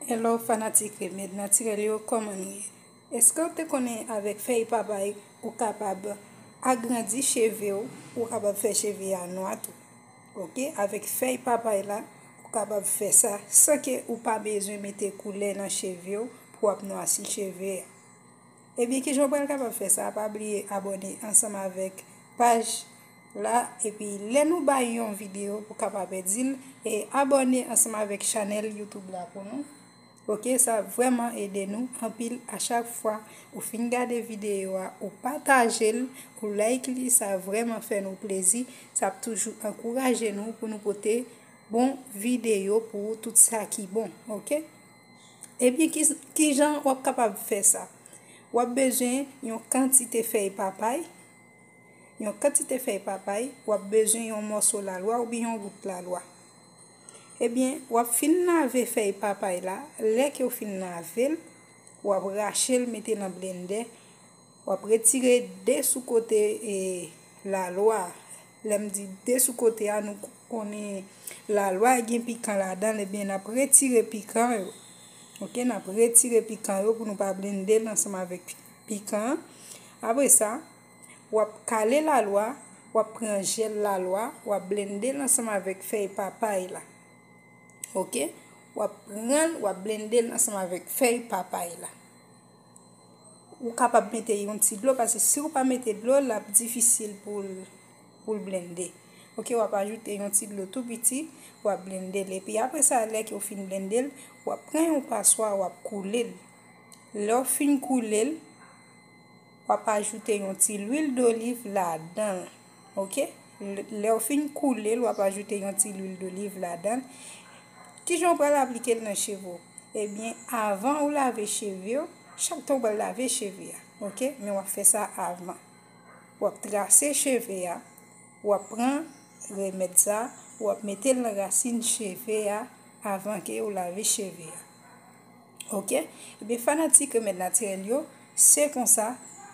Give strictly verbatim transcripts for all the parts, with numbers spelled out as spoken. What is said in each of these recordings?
Hello fanatik remèd natirèl yo, kòman nou ye? Èske w te konnen avèk fèy papay ou kapab agrandi cheve w, ou kapab fè cheve a nwa tou? Oke, avèk fèy papay la, ou kapab fè sa san ke ou pa bezwen mete koulè nan cheve w pou w ap nwasi cheve a. Ebyen, kijan w pral kapab fè sa? Pa bliye abòne ansanm avèk paj la, epi lè nou bay yon videyo, pou kapab di l, e abòne ansanm avèk chanèl YouTube la pou nou. Oke, sa vrèman ede nou anpil. A chak fwa ou fin gade videyo a, ou pataje l, ou like li, sa vrèman fè nou plezi. Sa ap toujou ankouraje nou pou nou pote bon videyo pou tout sa ki bon. Oke? Ebyen, ki, kijan w ap kapab fè sa? W ap bezwen yon kantite fèy papay. Yon kantite fèy papay, w ap bezwen yon mòso lalwa oubyen yon gout lalwa. Ebyen, w ap fin lave fèy papay la. Lè ke w fin lave l, w ap rache l, mete nan blendè. W ap retire de sou kote, e, lalwa a. Lè m di de sou kote a, nou konnen lalwa a gen pikan ladan l, ebyen, n ap retire pikan yo. Oke, n ap retire pikan yo pou nou pa blende l ansanm avèk pikan an. Apre sa, w ap kale lalwa, w ap pran jèl lalwa, w ap blende l ansanm avèk fèy papay la. Oke? W ap pran l, w ap blende l ansanm avèk fèy papay la. Ou kapab mete yon ti dlo, paske si ou pa mete dlo, l ap difisil pou l, pou l blende. Oke, w ap ajoute yon ti dlo tou piti, w ap blende l. Epi apre sa, lè ke w fin blende l, w ap pran yon paswa, w ap koule l. Lè w fin koule l, w ap ajoute yon ti lwil doliv ladan l. Oke? L-, lè w fin koule l, w ap ajoute yon ti lwil doliv ladan l. Kijan w pral aplike l nan cheve w? Ebyen, avan ou lave cheve w, chak tan w pral lave cheve a, oke? Men w ap fè sa avan. W ap trase cheve a, w ap pran remèd sa, w ap mete l nan rasin cheve a avan ke w lave cheve a. Oke? Ebyen, fanatik remèd natirèl yo, se konsa,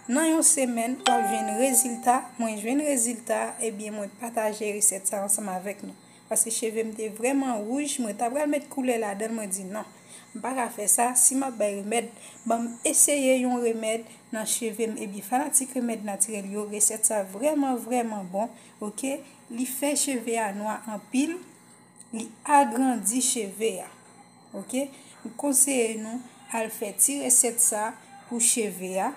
nan yon semèn, w ap jwenn rezilta. Mwen jwenn rezilta, ebyen, mwen pataje resèt sa ansanm avèk nou. Paske cheve m te vrèman wouj, mwen ta pral met koulè ladan l, mwen di non. M pa ka fè sa, si m ap bay remèd, ban m eseye yon remèd nan cheve m. Ebyen, fanatik remèd natirèl yo, resèt sa vrèman, vrèman bon, oke? Li fè cheve a nwa anpil, li agrandi cheve a, oke? M konseye nou al fè ti resèt sa pou cheve a.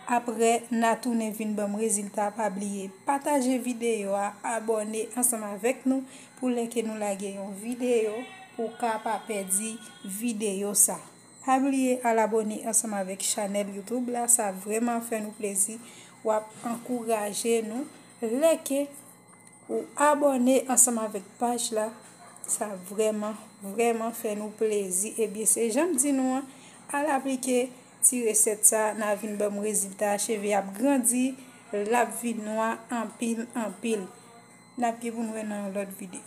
Apre, n a tounen vin ban m rezilta. Pa bliye pataje videyo a, abòne ansanm avèk nou pou lè ke nou lage yon videyo, pou w ka pa pèdi videyo sa. Pa bliye al abòne ansanm avèk chanèl YouTube la, sa vrèman fè nou plezi. W ap ankouraje nou. Lè ke ou abòne ansanm avèk paj la, sa vrèman, vrèman fè nou plezi. Ebyen, se jan m di nou an, al aplike ti resèt sa, n a vin ban m rezilta, cheve ap grandi, l ap vin nwa anpil, anpil. N ap gen pou n wè nan yon lòt videyo.